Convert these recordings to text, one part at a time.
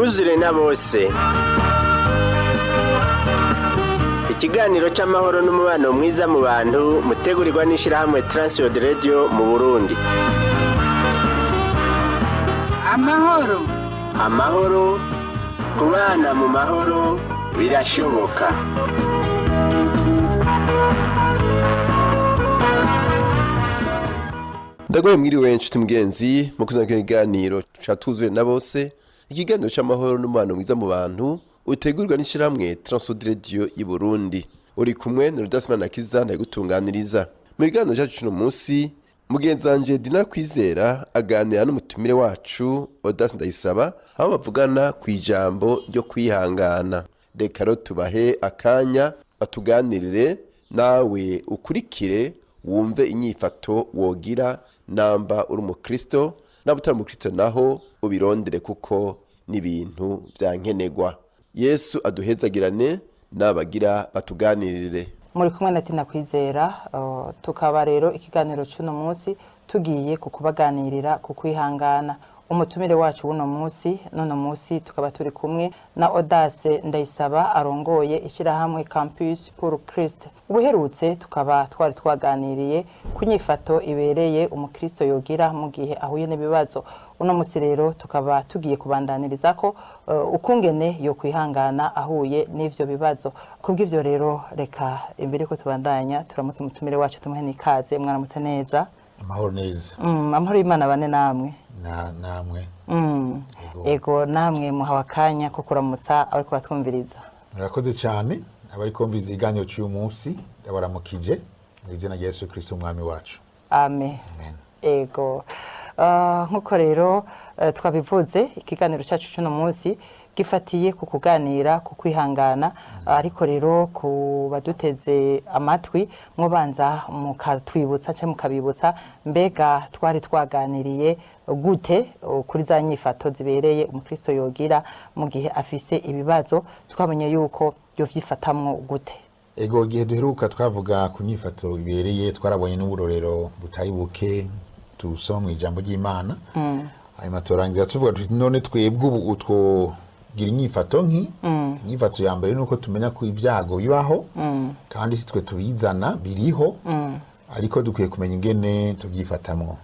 Twuzure na bose. Ikiganiro c'amahoro n'umubano mwiza mu bantu mutegurirwa n'ishirahamwe Transworld Radio mu Burundi. Amahoro. Amahoro, kubana mu mahoro birashoboka. Ndagoye mwiriwe nshuti mugenzi mu kuzana kino kiganiro ca Twuzure na bose, ikiganiro c'amahoro n'umubano mwiza mu bantu utegurirwa n'ishirahamwe Transworld Radio y'u Burundi. Uri kumwe na Rudasimana Nakiza ndagutunganiriza. Mu kiganiro cacu cuno munsi, mugenzi wanje Dina Kwizera aganira n'umutumire wacu Odas Ndayisaba, aho bavugana kw'ijambo ryo kwihangana. Reka rero tubahe akanya batuganirire, nawe ukurikire wumve inyifato wogira namba uri umukristo, namba utari umukristo naho ubirondere kuko n'ibintu vya nkenerwa. Yesu aduhezagirane n'abagira batuganirire. Muri kumwe na Tina Kwizera, tukaba rero ikiganiro cy'uno munsi tugiye ku kubaganirira ku kwihangana. Umutumire wacu w'uno munsi, n'uno munsi tukaba turi kumwe na Audace Ndayisaba arongoye ishyirahamwe Campus pour Christ. Ubuherutse tukaba twari twaganiriye ku nyifato ibereye umukristo yogira mu gihe ahuye n'ibibazo. Uno munsi rero tukaba tugiye kubandaniriza ko ukungene yo kwihangana ahuye n'ivyo bibazo. Kubw'ivyo rero, reka imbere ko tubandanya turamutse umutumire wacu, tumuhe n'ikaze. Mwaramutse neza? Amahoro neza. Amahoro y'Imana bane namwe. Na namwe. Ego, namwe muhawe akanya ko kuramutsa abariko batwumviriza. Murakoze cyane. Abari kumviriza ikiganiro cy'uyu munsi, ndabaramukije mu izina rya Yesu Kristo umwami wacu. Amen. Amen. Ego. Nkuko rero twabivuze, ikiganiro cyacu cy'uno munsi gifatiye ku kuganira ku kwihangana. Ariko rero ku baduteze amatwi, mubanza mukatwibutsa cyangwa mukabibutsa, mbega twari twaganiriye gute kuri za nyifato zibereye umukristo yogira mu gihe afise ibibazo? Twabonye yuko yovyifatamwo gute? Ego, igihe duheruka twavuga ku nyifato ibereye, twarabonye n'uburorero butari buke tusoma mu ijambo ry'Imana. Hanyuma turangiza tuvuga tuti: none twebwe ubu twogira inyifato nki? Inyifato ya mbere ni uko tumenya ko ibyago bibaho, kandi si twe tubizana, biriho, ariko dukwiye kumenya ingene tubyifatamwo,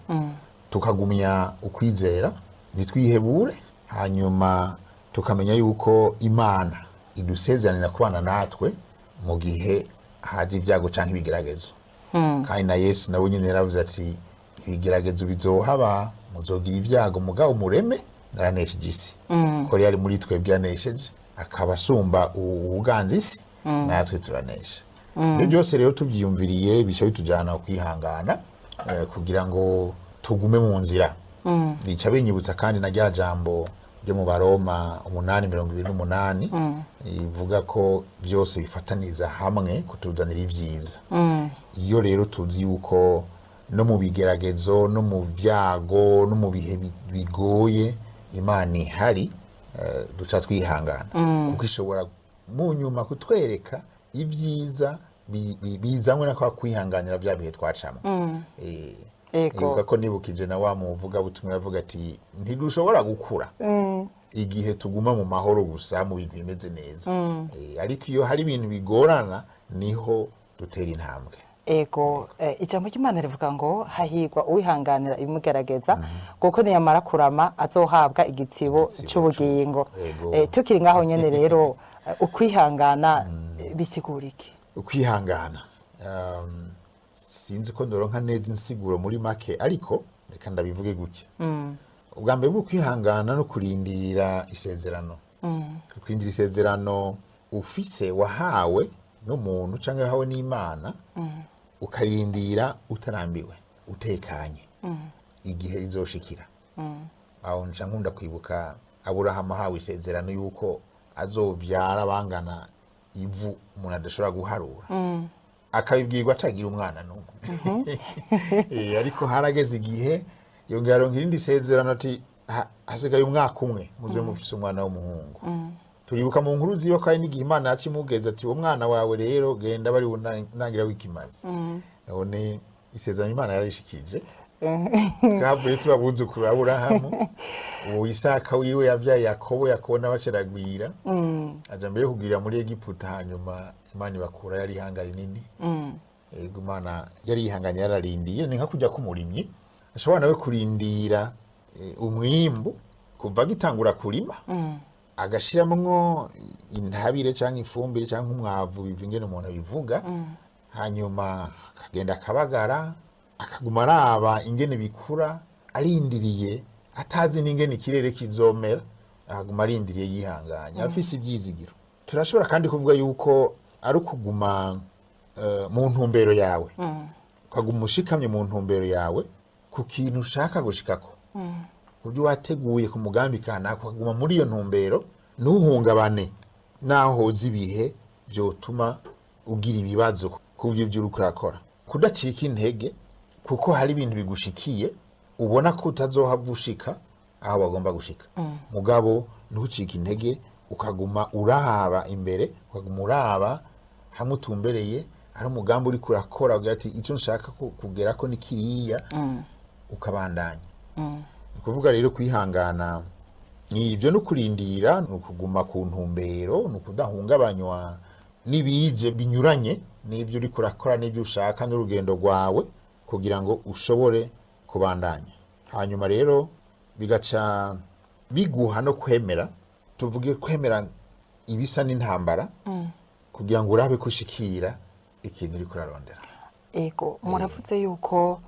tukagumya ukwizera, ntitwihebure. Hanyuma tukamenya yuko Imana idusezeranira kubana natwe mu gihe haje ibyago cyangwa ibigeragezo. Kandi na Yesu nawe nyine yaravuze ati: ibigeragezo bizohaba, muzogira ibyago, mugabo mureme, naranesheje isi. Ko yari muri twebwe yanesheje, akaba asumba ubuganza isi, natwe turanesha. Ibyo byose rero tubyiyumviriye bica bitujyana kwihangana, kugira ngo tugume mu nzira. Bica binyibutsa kandi na rya jambo ryo mu Baroma 8:28, ivuga ko byose bifataniza hamwe kutuzanira ibyiza. Iyo rero tuzi yuko no mu bigeragezo, no mu byago, no mu bihe bigoye Imana ihari, duca twihangana, kuko ishobora mu nyuma kutwereka ibyiza bizanywe na kwa kwihanganira bya bihe twacamo. Nibuka ko nibukije na wa muvuga butumwa yavuga ati: ntidushobora gukura igihe tuguma mu mahoro gusa, mu bintu bimeze neza. Ariko iyo hari ibintu bigorana niho dutera intambwe. Ego, ijambo ry'Imana rivuga ngo hahirwa uwihanganira ibimugerageza, kuko niyamara kurama azohabwa igitsibo Igitsibo c'ubugingo. Ego. Tukiri ngaho nyene rero, ukwihangana bisigura iki? Ukwihangana, sinzi ko ndoronka neza insiguro muri make, ariko reka ndabivuge gutya. Ubwa mbere bwo kwihangana no kurindira isezerano, kurindira isezerano ufise, wahawe n'umuntu cyangwa wahawe n'Imana, ukarindira utarambiwe, utekanye igihe rizoshikira. Aho nca nkunda kwibuka Aburahamu ahawe isezerano yuko azovyara bangana ivu umuntu adashobora guharura, akabibwirwa atagira umwana n'umwe. Ariko harageze igihe yongera aronka irindi sezerano ati: hasigaye umwaka umwe muze mufise umwana w'umuhungu. Turibuka mu nkuru ziwe ko hari n'igihe Imana yaca imugeza ati: uwo mwana wawe rero genda bari ndangira w'ikimazi. None isezerano Imana yarishikije. Twavuye tuba abuzukuru Aburahamu. Uwo Isaka wiwe yavyaye Yakobo, Yakobo nawe acaragwira, aja mbere kugwira muri Egiputa. Hanyuma Imana ibakura, yari ihanga rinini. Yego, Imana yari yihanganye, yararindiye. Ni nka kujya k'umurimyi ashobora nawe kurindira umwimbu kuva agitangura kurima, agashiramwo intabire cyangwa ifumbire cyangwa umwavu, biva ingene umuntu abivuga, hanyuma akagenda akabagara, akaguma araba ingene bikura, arindiriye, atazi n'ingene ikirere kizomera, akaguma arindiriye yihanganye, afise ibyizigiro. Turashobora kandi kuvuga yuko ari ukuguma mu ntumbero yawe, ukaguma ushikamye mu ntumbero yawe ku kintu ushaka gushikako, ku byo wateguye, ku mugambi kanaka, ukaguma muri iyo ntumbero, ntuhungabane naho hoza ibihe byotuma ugira ibibazo ku byo uriko urakora, kudacika intege kuko hari ibintu bigushikiye ubona ko utazohava ushika aho bagomba gushika. Mugabo ntucike intege, ukaguma uraba imbere, ukaguma uraba hamwe utumbereye, hari umugambi uriko urakora, ugira ati icyo nshaka kugerako ni kiriya, ukabandanya. Ni ukuvuga rero kwihangana ni ibyo, no kurindira, ni ukuguma ku ntumbero, ni ukudahungabanywa n'ibije binyuranye n'ibyo uriko urakora n'ibyo ushaka n'urugendo rwawe, kugira ngo ushobore kubandanya. Hanyuma rero bigaca biguha no kwemera, tuvuge kwemera ibisa n'intambara, kugira ngo urabe ko ushikira ikintu uriko urarondera. Ego, muravuze yuko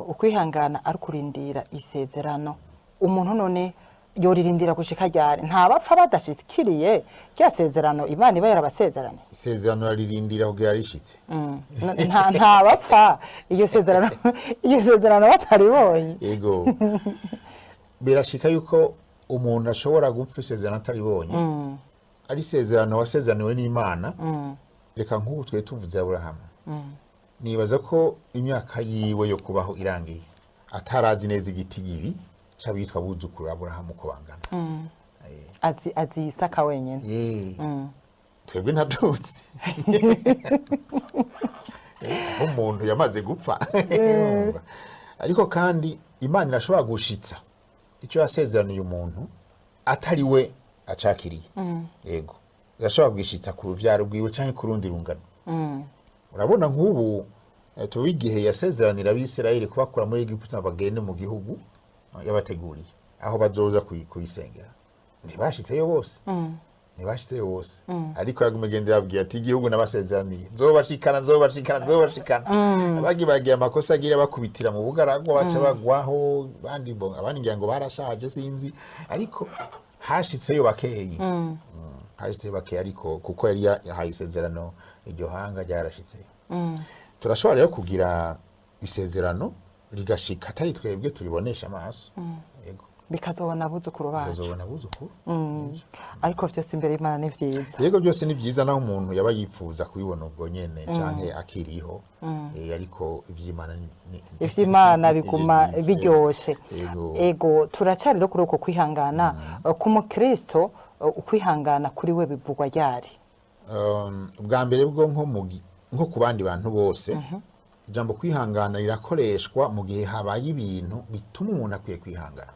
ukwihangana ari ukurindira isezerano. Umuntu none yoririndira gushika ryari? Nta bapfa badashikiriye rya sezerano Imana iba yarabasezeranye? Isezerano aririndira kugira rishitse. Nta bapfa iyo sezerano bataribonye. Ego, birashika yuko umuntu ashobora gupfa isezerano ataribonye, ari isezerano wasezeraniwe n'Imana. Reka nk'ubu twe tuvuze Aburahamu, nibaza ko imyaka yiwe yo kubaho irangiye atarazi neza igitigiri c'abitwa buzukuru Aburahamu uko bangana. Azi Isaka wenyine. Twebwe ntatuzi nk'umuntu yamaze gupfa. Urumva? Ariko kandi Imana irashobora gushitsa icyo yasezeraniye umuntu atari we acakiriye. Yego, irashobora gushitsa ku ruvyaro rwiwe canke ku rundi rungano. Urabona nk'ubu tuba igihe yasezeranira Abisirayeli kubakura muri Egiputa ngo bagende mu gihugu yabateguriye aho bazoza kuyisengera, ntibashitseyo bose, ntibashitseyo bose. Ariko yaguma igenda yababwira ati igihugu nabasezeraniye nzobashikana, nzobashikana, nzobashikana. Abagiye baragira amakosa, agira bakubitira mu bugaragwa, baca bagwaho abandi, abandi ngira ngo barashaje, sinzi, ariko hashitseyo bakeyi. Hashitseyo bakeyi, ariko kuko yari yahaye isezerano iryo hanga, ryarashitseyo. Turashobora rero kugira isezerano rigashika atari twebwe turibonesha amaso. Yego. Bikazobona abuzukuru bacu. Tukazobona abuzukuru. Ariko vyose imbere y'Imana ni vyiza. Yego, byose ni byiza, naho umuntu yaba yifuza kubibona ubwo nyene canke akiriho. Ariko ivy'Imana Ivy'Imana biguma ni byiza. biryoshe. Yego. Ego, turacyari rero kuri uko kwihangana. Ku mukristo, ukwihangana kuri we bivugwa ryari? Ubwa mbere bwo nko ku bandi bantu bose, ijambo kwihangana rirakoreshwa mu gihe habaye ibintu bituma umuntu akwiye kwihangana.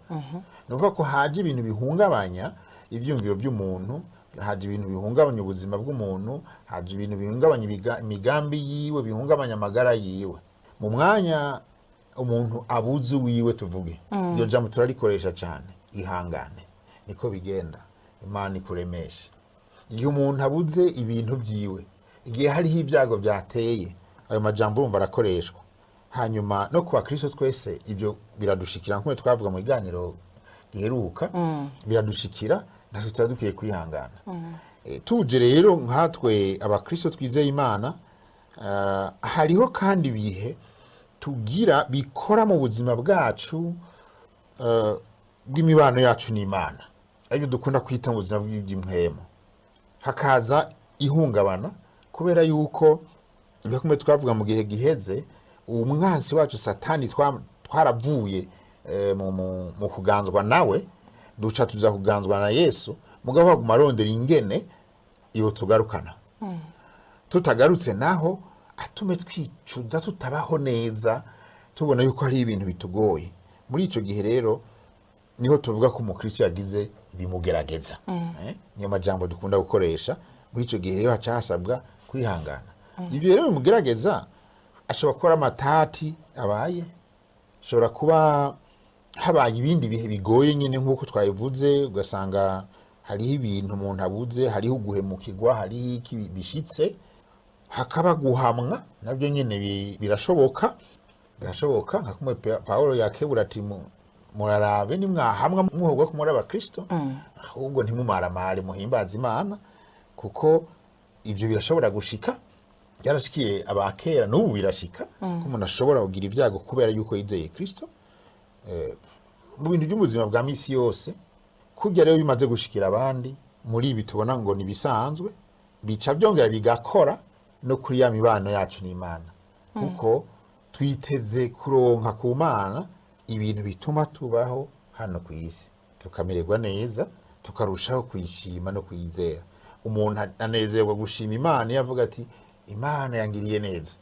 Ni ukuvuga ko haje ibintu bihungabanya ivyumviro by'umuntu, haje ibintu bihungabanya ubuzima bw'umuntu, haje ibintu bihungabanya imigambi yiwe, bihungabanya amagara yiwe, mu mwanya umuntu abuze uwiwe, tuvuge. Iryo jambo turarikoresha cyane: ihangane, niko bigenda, Imana ikuremeshe. Igihe umuntu abuze ibintu byiwe, igihe hariho ibyago byateye, ayo majambo urumva arakoreshwa. Hanyuma no ku bakristo twese ibyo biradushikira, nk'uko twavuga mu biganiro giheruka, biradushikira, natwe tuba dukwiye kwihangana. Tuje rero nkatwe abakristo twizeye Imana, hariho kandi ibihe tugira bikora mu buzima bwacu bw'imibano yacu n'Imana, aribyo dukunda kwita mu buzima bw'iby'impwemu, hakaza ihungabana, kubera yuko nka kumwe twavuga mu gihe giheze, umwansi wacu Satani twaravuye mu kuganzwa nawe, duca tuza kuganzwa na Yesu. Mugabo aguma arondera ingene iyo tugarukana, tutagarutse naho atume twicuza, tutabaho neza. Tubona yuko hari ibintu bitugoye. Muri ico gihe rero niho tuvuga ko umukristo yagize ibimugerageza. Niyo majambo dukunda gukoresha. Muri ico gihe rero haca hasabwa kwihangana. Ivyo rero bimugerageza ashobora kuba ari amatati abaye, ashobora kuba habaye ibindi bihe bigoye nyine nk'uko twabivuze, ugasanga hariho ibintu umuntu abuze, hariho uguhemukirwa, hariho iki bishitse, hakaba guhamwa, nabyo nyine birashoboka, birashoboka nka kumwe Pawulo yakebura ati murarabe nimwahamwa muhogwa ko muri abakristo, ahubwo ntimumaramare, muhimbaze Imana, kuko ivyo birashobora gushika. Byarashikiye abakera, n'ubu birashika ko umuntu ashobora kugira ibyago kubera yuko yizeye Kristo mu bintu by'ubuzima bwa misi yose. Kurya rero bimaze gushikira abandi muri ibi tubona ngo nibisanzwe, bica byongera bigakora no kuri ya mibano yacu n'Imana, kuko twiteze kuronka ku Mana ibintu bituma tubaho hano ku isi tukamererwa neza, tukarushaho kuyishima no kuyizera. Umuntu anezerwa gushima Imana iyo avuga ati Imana yangiriye neza.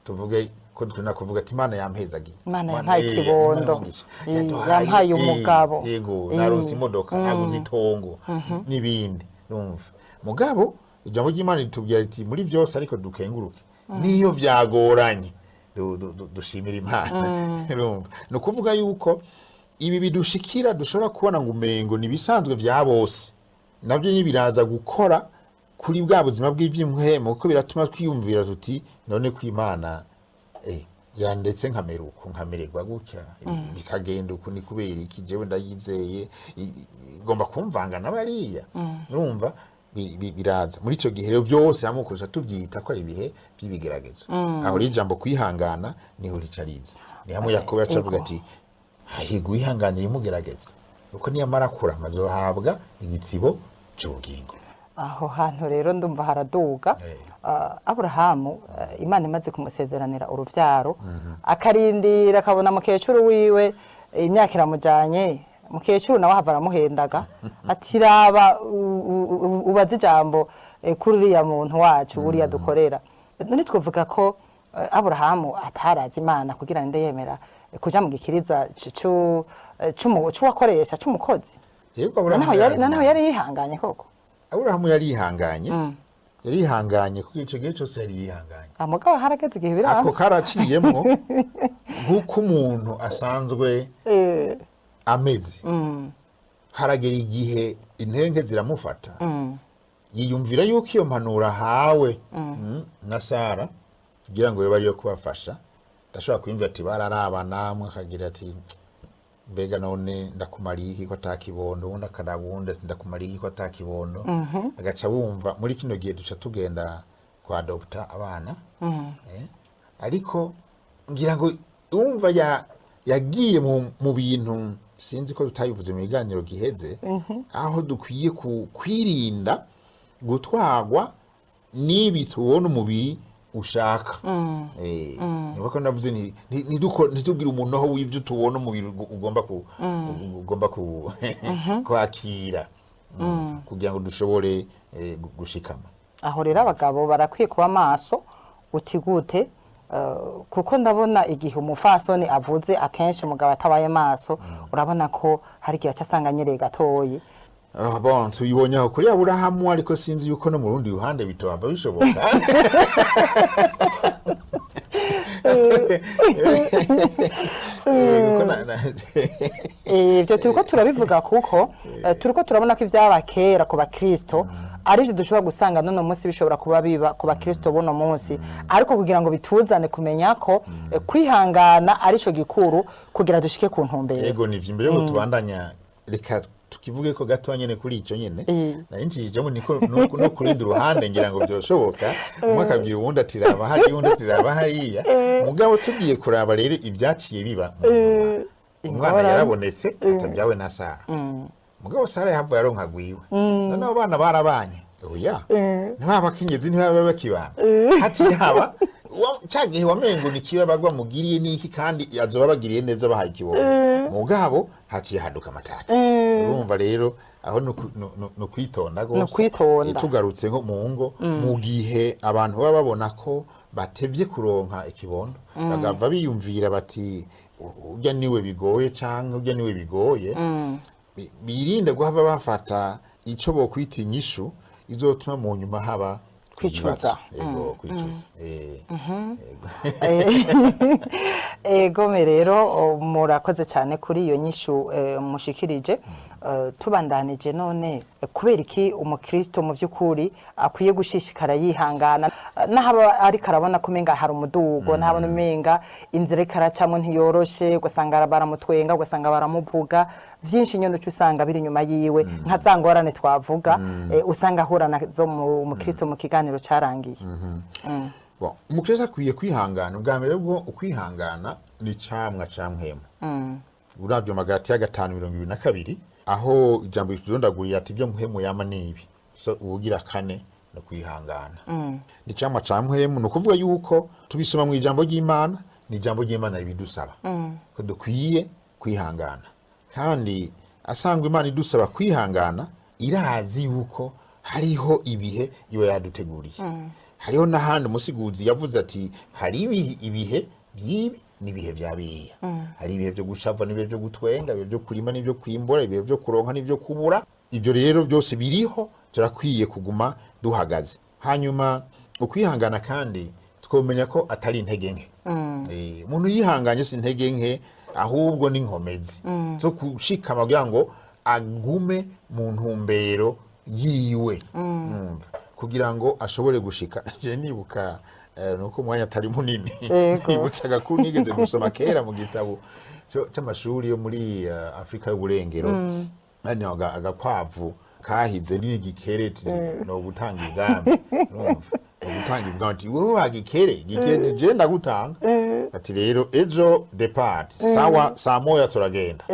Tuvuge ko dukunda kuvuga ati Imana yampezagiye, Imana yampaye ikibondo. Imana yamugisha. Yaduhaye, Yampaye umugabo. Yego, naronse imodoka, naguze itongo n'ibindi. Numva mugabo ijambo ry'Imana ritubwira riti muri byose ariko dukenguruke, niyo byagoranye dushimira Imana. Urumva, ni ukuvuga yuko ibi bidushikira dushobora kubona ngo umengo ni ibisanzwe bya bose, nabyo nyine biraza gukora kuri bwa buzima bw'iby'impwemu, kuko biratuma twiyumvira tuti none ko Imana yandetse nkamera uku, nkamererwa gutya, bikagenda uku, ni kubera iki? Jewe ndayizeye, igomba kumvanga n'abariya. Urumva biraza muri icyo gihe rero byose hamwe kurusha tubyita ko ari ibihe by'ibigeragezo. Aho rero ijambo kwihangana niho rica riza. Ni hamwe Yakobo yaca avuga ati hahirwa uwihanganira imugerageza, kuko niyamara kurama azohabwa igitsibo cy'ubugingo. Aho hantu rero ndumva haraduga. Aburahamu, Imana imaze kumusezeranira uruvyaro, akarindira akabona mukecuru wiwe imyaka iramujanye, mukecuru nawe ahava aramuhendaga ati raba ubaze ijambo kuri uriya muntu wacu, uriya dukorera. None twavuga ko Aburahamu atarazi Imana kugira ninde yemera kuja mu gikiriza c'uwakoresha c'umukozi? Yego, Aburahamu Noneho yari yarazi noneho Imana. yari yihanganye koko. Aburahamu yari yihanganye, yari yihanganye kuko ico gihe cyose yari yihanganye. Mugabo harageze igihe Ako biranga. karaciyemwo nk'uko umuntu asanzwe ameze, haragera igihe intenke ziramufata, yiyumvira yuko iyo mpanuro ahawe na Sara kugira ngo yobe ariyo kubafasha. Ndashobora kwiyumvira ati bararabana, umwe akagira ati mbega none ndakumariye iki ko atakibondo, uwundi akaraba uwundi ati ndakumariye iki ko atakibondo, agaca bumva muri kino gihe duca tugenda kwa adopta abana. Ariko ngira ngo umva yagiye mu bintu, sinzi ko tutabivuze mu biganiro giheze, aho dukwiye kwirinda gutwarwa n'ibi tubona umubiri ushaka. Niba ko navuze ntitugire umunoho w'ibyo tubona umubiri ugomba kwakira, kugira ngo dushobore gushikama. Aho rero abagabo barakwiye kuba maso utigute, kuko ndabona igihe umufasoni avuze akenshi umugabo atabaye maso, urabona ko hari igihe aca asanga anyereye gatoyi. Ah, bon, tubibonye aho kuri Aburahamu, ariko sinzi yuko no mu rundi ruhande bitohava bishoboka. Kuko Ibyo turiko turabivuga kuko turiko turabona ko ivyaba kera ku bakristo aribyo dushobora gusanga none munsi bishobora kuba biba ku bakristo buno munsi, ariko kugira ngo bituzane kumenya ko kwihangana arico gikuru kugira dushike ku ntumbero. Yego, nivyo. Imbere yuko tubandanya, reka tukivuge ko gato nyene kuri ico nyene nari ncishijemo, niko no kurindi ruhande ngira ngo byoshoboka, umwe akabwira uwundi ati raba hariya, uwundi ati raba hariya. Mugabo tugiye kuraba rero ibyaciye biba mu nyuma, umwana Ingorane. yarabonetse atabyawe na Sara. Mugabo Sara yahavuye aronka gwiwe, noneho abana barabanye, oya, ntibaba abakenyezi, ntibaba bakibana, haciye haba ca gihe wamengo ni kiba bagwa mugiriye niki, kandi azoba bagiriye neza bahaye ikibondo, mugabo haciye haduka amatata. Urumva rero aho ni ukwitonda gose. Ni ukwitonda. Tugarutse nko mu ngo, mu gihe abantu baba babona ko batevye kuronka ikibondo, bagava biyumvira bati urya niwe bigoye canke urya niwe bigoye. Birinde guhava bafata ico bokwita inyishu izotuma mu nyuma haba Kwicuza. ibibazo. Yego, kwicuza. Yego. Egome rero murakoze cyane kuri iyo nyishu mushikirije. Tubandanije none, kubera iki umukristo mu by'ukuri akwiye gushishikara yihangana, n'ahaba ariko arabona ko umenga hari umudugo, n'ahabona umenga inzira ariko aracamo ntiyoroshe, ugasanga baramutwenga, ugasanga baramuvuga byinshi nyine, uca usanga biri inyuma yiwe nka za ngorane twavuga, usanga ahura nazo umukristo mu kiganiro carangiye? Bon, umukristo akwiye kwihangana. Ubwa mbere bwo ukwihangana ni camwa ca mpwemu. Uravye mu Magalatiya 5:22, aho ijambo ritudondagurira ati ibyo mpwemu yama ni ibi, so ubugira kane no kwihangana ni camwa ca mpwemu. Ni ukuvuga yuko tubisoma mu ijambo ry'Imana, ni ijambo ry'Imana ribidusaba ko dukwiye kwihangana. Kandi asangwa Imana idusaba kwihangana, irazi yuko hariho ibihe iba yaduteguriye. Hariho n'ahandi umusiguzi yavuze ati hari ibihe by'ibi n'ibihe bya biriya, hari ibihe byo gushava n'ibihe byo gutwenga, ibihe byo kurima n'ibyo kwimbura, ibihe byo kuronka n'ibyo kubura. Ibyo rero byose biriho, turakwiye kuguma duhagaze. Hanyuma ukwihangana kandi twomenya ko atari intege nke. Umuntu yihanganye si intege nke, ahubwo ni inkomezi zo gushikama kugira ngo agume mu ntumbero yiwe. Mwumva? Kugira ngo ashobore gushika. Je nibuka, nuko umwanya atari munini, nibutse agakuru nigeze gusoma kera mu gitabo c'amashuri yo muri Afrika y'Uburengero. Hano agakwavu kahize n'igikere no gutanga ibwami. Urumva, no gutanga ibwami, ati wowe wagikere igikere, ati je ndagutanga, ati rero ejo départ sawa saa 1 turagenda.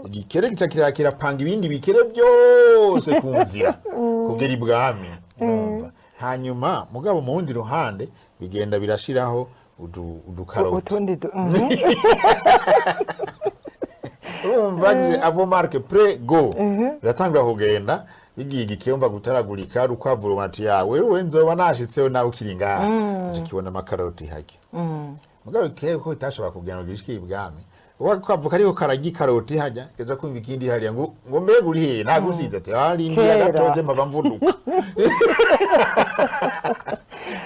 Igikere gica kirapanga ibindi bikere byose ku nzira kugera ibwami. Urumva? Hanyuma mugabo mu wundi ruhande bigenda birashiraho udukaroti. Utundi. Urumva bagize avo marque prêt go, biratangura kugenda bigiye. Igikemba gutaragurika, rukwavu rubona ati ya wewe nzoba nashitseho nawe ukiri ngaha. Nje kibona amakaroti hajya, mugabo kera ko bitashobora kugenda ngo gishike ibwami, wakwavu kariko kararya ikaroti hajya, kaza kumva ikindi hariya ngo mbega uri hehe, nagusize? Ati arindira Kera. gato, je mpava mvuduka.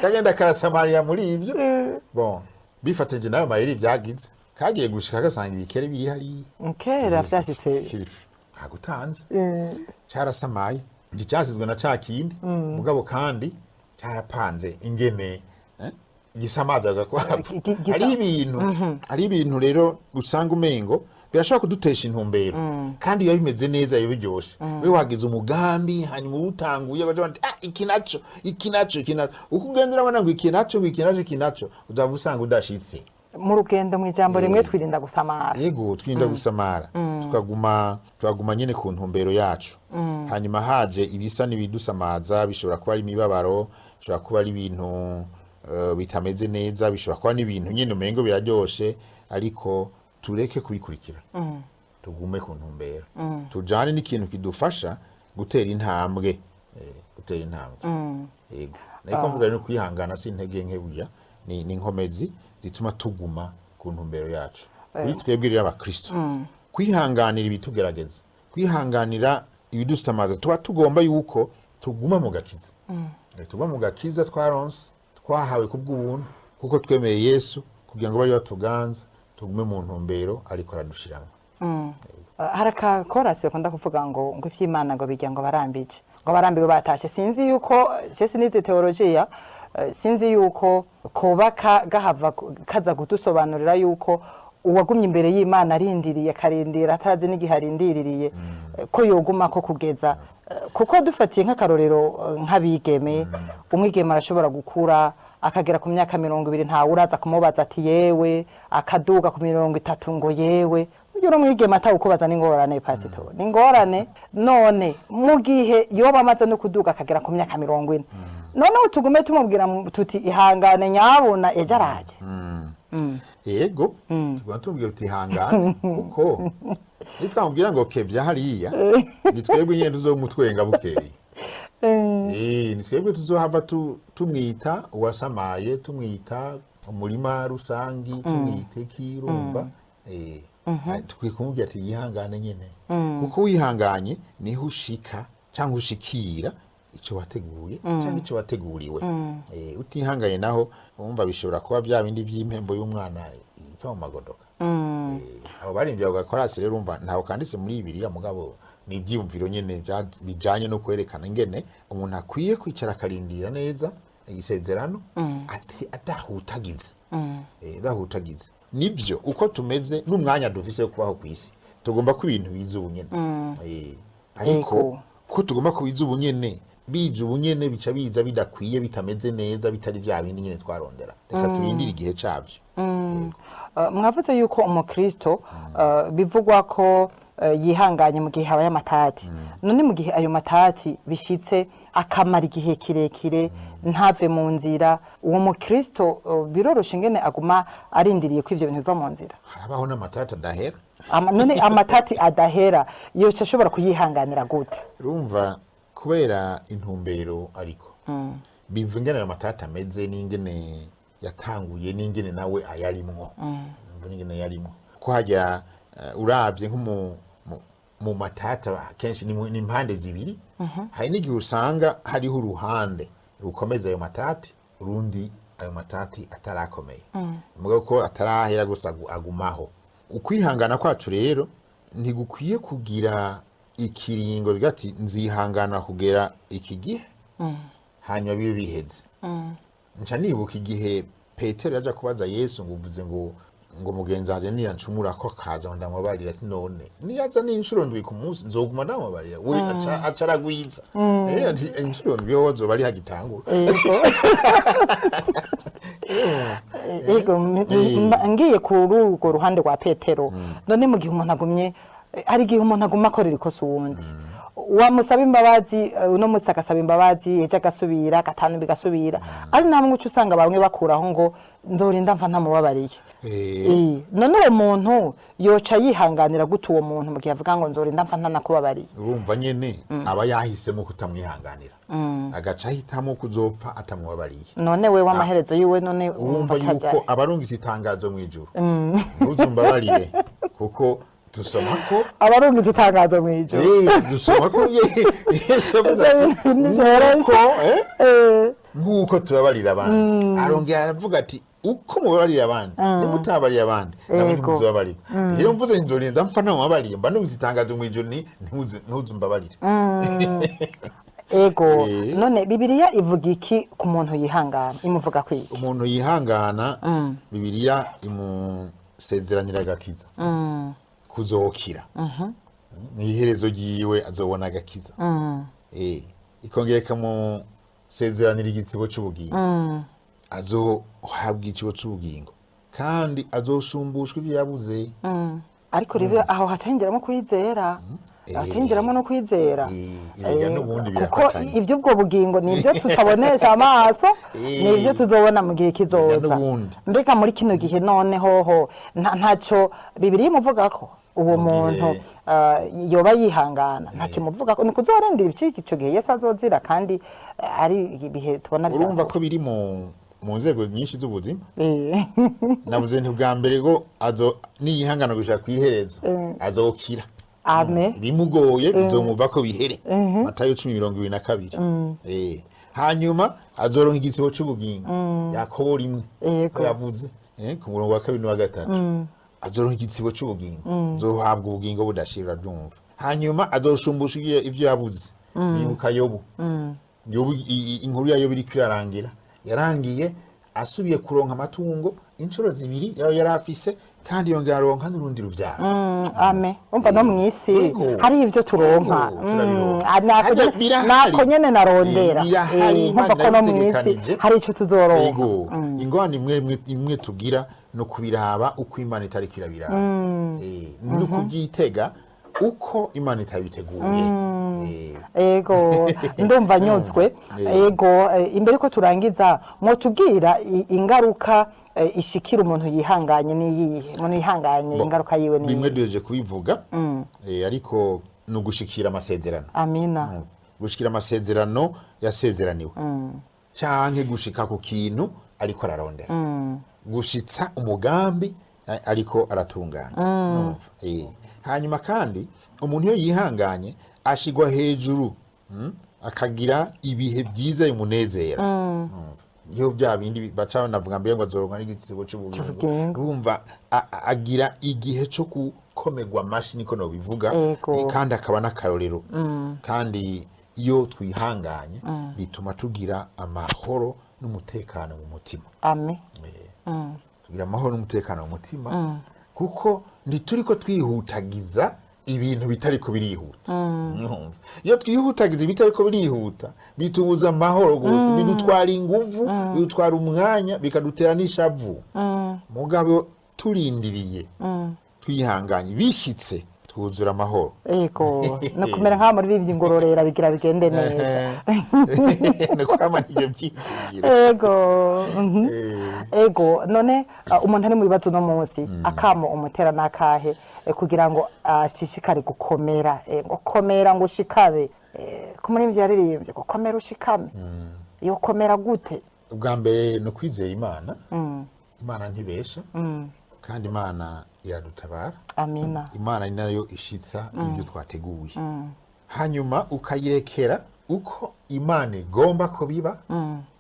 Kagenda karasamarira muri ibyo. Bon, bifatanyije nayo mayeri byagize, kagiye gushika gasanga ibikere biri hariya. Kera vyashitse. Ntagutanze, carasamaye, nticyasizwe na ca kindi. Mugabo kandi carapanze ingene gisamaza agakwavu. Hari ibintu rero usanga umengo birashobora kudutesha intumbero, kandi biba bimeze neza, biba biryoshe. We wagize umugambi, hanyuma uwutanguye baca bati ah, iki naco, iki naco, iki naco. Uko ugenda urabona ngo iki naco, ngo iki naco, iki naco, uzava usanga udashitse. Mu rugendo, mu ijambo rimwe, twirinda gusamara. Yego, twirinda gusamara, tukaguma nyine ku ntumbero yacu. Hanyuma haje ibisa n'ibidusamaza, bishobora kuba ari imibabaro, bishobora kuba ari ibintu bitameze neza, bishobora kuba n'ibintu nyine umengo biraryoshe, ariko tureke kubikurikira, tugume ku ntumbero, tujane n'ikintu kidufasha gutera intambwe, gutera intambwe. Yego, ariko mvuga rero kwihangana si intege nke burya, ni inkomezi zituma tuguma ku ntumbero yacu. Kuri twebwe rero abakristo, kwihanganira ibitugerageza, kwihanganira ibidusamaza, tuba tugomba yuko tuguma mu gakiza. Tuguma mu gakiza twaronse, twahawe kubw'ubuntu kuko twemeye Yesu, kugira ngo bari batuganza, tugume mu ntumbero ariko aradushiramo. Hari akakorasi bakunda kuvuga ngo ivy'Imana ngo bijya ngo barambije, ngo barambiwe batashe. Sinzi yuko je sinize teologiya, sinzi yuko koba gahava kaza kudusobanurira yuko uwagumye imbere y'Imana arindiriye, akarindira atazi n'igihe arindiririye, ko yoguma ko kugeza, kuko dufatiye nk'akarorero, nk'abigeme, umwigeme arashobora gukura akagera ku myaka 20, ntawe uraza kumubaza ati yewe, akaduga ku 30 ngo yewe. Burya uri umwigeme atawukubaza n'ingorane, pasito, ni ingorane. None mu gihe yoba amaze no kuduga akagera ku myaka 40, noneho tugume tumubwira tuti ihangane nyabuna, ejo araje? Yego, tuguma tumubwira uti hangane, kuko nitwamubwira ngo kevya hariya, ni twebwe nyene tuzomutwenga bukeye. Ni twebwe tuzohava tumwita uwasamaye, tumwita umurima rusangi, tumwita iki, urumva. Tukwiye kumubwira ati yihangane nyene, kuko wihanganye niho ushika cyangwa ushikira icyo wateguye cyangwa icyo wateguriwe. Utihanganye naho wumva bishobora kuba bya bindi by'impembo y'umwana ipfa mu magodoka. Abo baririmbyi ako gakorasi rero, urumva ntaho kanditse muri Bibiliya, mugabo ni ibyiyumviro nyene bijanye no kwerekana ingene umuntu akwiye kwicara akarindira neza isezerano adahutagize. Adahutagize nivyo uko tumeze n'umwanya dufise wo kubaho ku isi, tugomba ko ibintu biza ubu nyene. Ariko ko tugomba kubiza ubu nyene, bije ubu nyene bica biza bidakwiye, bitameze neza, bitari vya bindi nyene twarondera. Reka turindire igihe cavyo. Yego. Mwavuze yuko umukristo bivugwa ko yihanganye mu gihe habaye amatati. None mu gihe ayo matati bishitse akamara igihe kirekire ntave mu nzira, uwo mukristo biroroshe ingene aguma arindiriye ko ivyo bintu biva mu nzira? Harabaho n'amatati adahera. None amatati adahera yoca ashobora kuyihanganira gute? Urumva, kubera intumbero, ariko biva ingene ayo matati ameze n'ingene yatanguye n'ingene nawe ayarimwo. Umva n'ingene yarimwo ko hajya uravye nko mu matata kenshi ni impande zibiri. Hari n'igihe usanga hariho uruhande rukomeza ayo matati, urundi ayo matati atarakomeye, mugabo ko atarahera gusa agumaho. Ukwihangana kwacu rero ntigukwiye kugira ikiringo ati nzihangana kugera iki gihe, hanyuma bibe biheze. Nca nibuka igihe Petero yaja kubaza Yesu ngo uvuze ngo mugenzi wanje niyancumura ko akaza ngo ndamubabarira, ati none niyaza n'inshuro ndwi ku munsi nzoguma ndamubabarira? We aca aragwiza. Ati inshuro ndwi ho zoba ari hagitangura. Yego, ngiye kuri urwo ruhande rwa Petero. None mu gihe umuntu agumye, hari igihe umuntu aguma akorera ikosa uwundi, wamusaba imbabazi uno munsi agasaba imbabazi, ejo agasubira, gatanu bigasubira, ari namwe uca usanga bamwe bakuraho ngo nzorinda mva ntamubabariye. None uwo muntu yoca yihanganira gute uwo muntu mu gihe avuga ngo nzorinda mva ntanakubabariye? Urumva nyene aba yahisemo kutamwihanganira, agaca ahitamo kuzopfa atamubabariye. None wewe amaherezo yiwe none urumva urumva yuko atajya- abarungitse itangazo mu ijuru, ntuzumbabarire, kuko dusoma ko abarungitse itangazo mu ijuru. Dusoma ko Yesu yavuze ati Ntivyoroshe. nk'uko nk'uko tubabarira abandi. Arongera aravuga ati uko mubabarira abandi, nimutabariye abandi nabo ntimuzobabarirwa. Rero mvuze nzorinda mpfa ntamubabariye, mba numvise itangazo mu ijuru ni ntuzumbabarire. Ego. None Bibiliya ivuga iki ku muntu yihangana? Imuvuga kwiki? Umuntu yihangana, Bibiliya imusezeranira agakiza, kuzokira mu iherezo ryiwe azobona agakiza. Ikongera ikamusezeranira igitsibo c'ubugingo, azohabwa ikibo c'ubugingo kandi azosumbushwa ibyo yabuze. Ariko rero aho hacengeramo kwizera, hacengeramo no kwizera. Erega n'ubundi kuko birafatanye. Iby'ubwo bugingo ni ibyo tutabonesha amaso, ni ibyo tuzobona mu gihe kizoza. Erega n'ubundi. Mbega muri kino gihe none hoho ntacyo Bibiliya imuvuga ko uwo Mu gihe- muntu yoba yihangana? Ntacyo imuvuga ko ni kuzorindira ico gihe Yesu azozira, kandi ari ibihe tubona bya Urumva ko biri mu nzego nyinshi z'ubuzima. Navuze nti bwa mbere ngo azo niyihangana gushika kw'iherezo azokira. Amen. Bimugoye bizomuva ko bihere, Matayo 10:22. Hanyuma azoronka igitsibo c'ubugingo, Yakobo 1 ko yavuze ku murongo wa kabiri n'uwa gatatu, azoronka igitsibo c'ubugingo, azohabwa ubugingo budashira, urabyumva. Hanyuma azoshumbusha ivyo yabuze. Nibuka Yobu. Yobu, inkuru ya Yobu iriko irarangira, yarangiye asubiye kuronka amatungo inshuro zibiri yaba yari afise, kandi yongera aronka n'urundi ruvyaro. Ame umva no mw'isi hari ivyo turonka. Yego, turabironka. Nako Harya birahari. nako nyene narondera. Birahari, Nkumva Imana ko no mw'isi yabitegekanije. hari ico tuzoronka. Yego, ingorane imwe tugira no kubiraba uko Imana itariko irabiraba, no kuvyitega uko Imana itabiteguye. Ego, ndumva nyuzwe. Ego, imbere ko turangiza, mwotubwira ingaruka ishikira umuntu yihanganye niyihe? Umuntu yihanganye, ingaruka yiwe Bimwe niyihe? duheje kubivuga, ariko ni ugushikira amasezerano. Amina. Gushikira amasezerano yasezeraniwe, canke gushika ku kintu ariko ararondera, gushitsa umugambi ariko aratunganya. Numva. Hanyuma kandi umuntu iyo yihanganye ashigwa hejuru, akagira ibihe byiza bimunezera. Numva. Iyo bya bindi baca banavuga mbere ngo azoronka n'igisibo c'ubugingo. C'ubugingo. Urumva agira igihe cyo gukomerwa amashi, niko nobivuga. Ego. Kandi akaba n'akarorero. Kandi iyo twihanganye bituma tugira amahoro n'umutekano mu mutima. Amen. Tugira amahoro n'umutekano mu mutima kuko ntituriko twihutagiza ibintu bitariko birihuta. Numva. Iyo twihutagiza ibitariko birihuta bitubuza amahoro gose, bidutwara inguvu, bidutwara umwanya, bikadutera n'ishavu. Mugabo turindiriye twihanganye, bishitse twuzura amahoro. Ego, no kumera nk'aho muririmbyi ngororera bigira bigende neza. Ni kwamana ibyo byizigiro. Ego. Ego, none umuntu ari mu bibazo uno munsi, akamo umutera n'akahe kugira ngo ashishikare gukomera, ngo komera ngo ushikabe, ko umuririmbyi yaririmbye ngo komera ushikame, yo komera gute? Ubwa mbere ni ukwizera Imana. Imana ntibesha, kandi Imana iradutabara. Amina. Imana ni nayo ishitsa ibyo twateguye, hanyuma ukayirekera uko Imana igomba ko biba,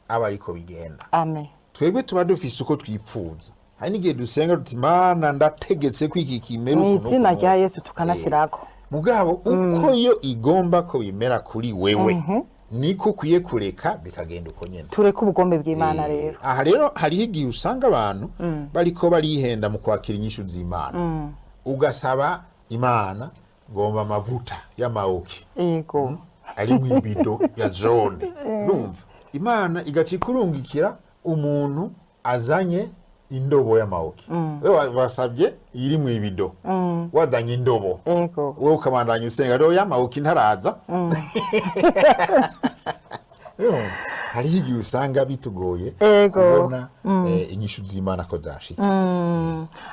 aba ariko bigenda. Amen. Twebwe tuba dufise uko twipfuza. Hari n'igihe dusenga tuti: "Imana, ndategetse ko iki kimera mu uku izina n'uku rya n'uku." Yesu, tukanashyirako. Mugabo uko yo igomba ko bimera kuri wewe, niko ukwiye kureka bikagenda uko nyene. Tureke ubugombe bw'Imana rero. Aha rero hariho igihe usanga abantu bariko barihenda mu kwakira inyishu z'Imana. Ugasaba Imana: "Ngomba amavuta y'amawoki Ego. ari mu ibido ya jone." Numva Imana igaca ikurungikira umuntu azanye indobo y'amawoki. Wewe wasabye iri mu ibido, wazanye indobo. Ego. Wowe ukabandanya usenga rero, y'amawoki ntaraza. Urumva? Hariho igihe usanga bitugoye Ego. kubona inyishu z'Imana ko zashitse.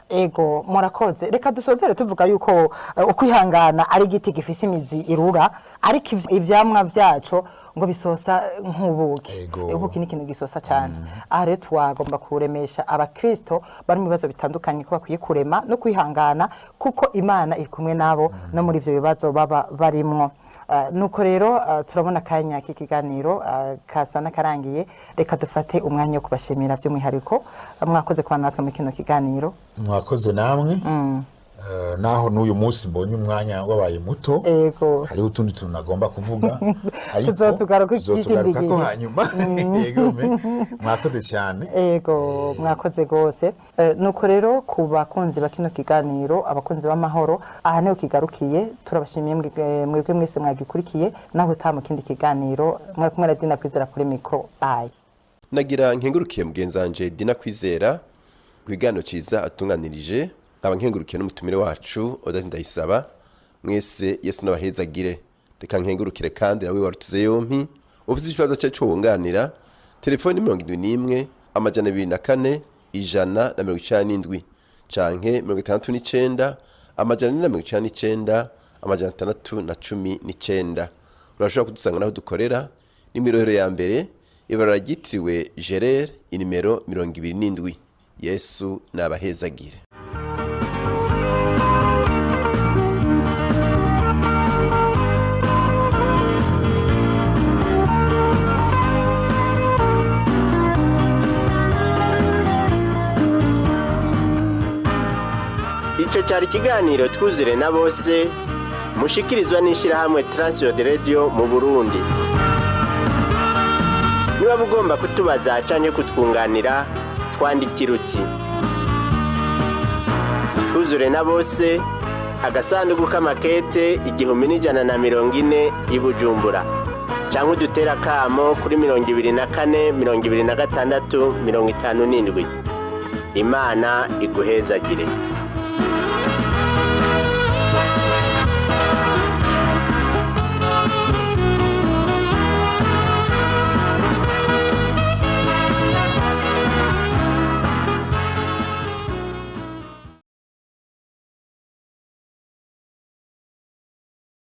Ego, murakoze. Reka dusozere tuvuga yuko ukwihangana ari igiti gifise imizi irura, ariko ivyamwa vyaco ngo bisosa nk'ubuki. Ego. Ubuki ni ikintu gisosa cyane. Aha rero twagomba kuremesha abakristo bari mu bibazo bitandukanye ko bakwiye kurema no kwihangana, kuko Imana iri kumwe nabo no muri ivyo bibazo baba barimwo. Nuko rero turabona akanya k'ikiganiro kasa n'akarangiye. Reka dufate umwanya wo kubashimira by'umwihariko. Mwakoze kubana natwe muri kino kiganiro. Mwakoze namwe. Naho n'uyu munsi mbonye umwanya wabaye muto, Ego. hariho utundi tuntu nagomba kuvuga, ariko Tuzotugaruka ikindi tuzotugarukako gihe. hanyuma. Yego me, mwakoze cyane. Ego, mwakoze rwose. Nuko rero ku bakunzi ba kino kiganiro, abakunzi b'amahoro, aha niho kigarukiye. Turabashimiye mwebwe mwese mwagikurikiye. Naho utaha mu kindi kiganiro. Mwari kumwe na Dina Kwizera kuri mikoro. Bayi. Nagira nkengurukiye mugenzi wanje Dina Kwizera ku kiganiro ciza atunganirije, nkaba nkengurukiye n'umutumire wacu Odazi Ndayisaba. Mwese Yesu n'abahezagire. Reka nkengurukire kandi nawe warutuze yompi. Ufite ikibazo cye cyo wunganira, telefoni 71 204 197 canke 69 499 619. Urashobora kudusanga naho dukorera ni mw'irohero ya mbere, ibara ryitiriwe Gerere, inimero 27. Yesu nabahezagire. Icyo cyari ikiganiro Twuzure na Bose mushikirizwa n'ishyirahamwe Transworld Radio mu Burundi. Niba ugomba kutubaza cyangwa kutwunganira, twandikira uti: "Twuzure na Bose", agasanduku k'amakete 1140 i Bujumbura, cyangwa udutere akamo kuri 24 26 57. Imana iguhezagire.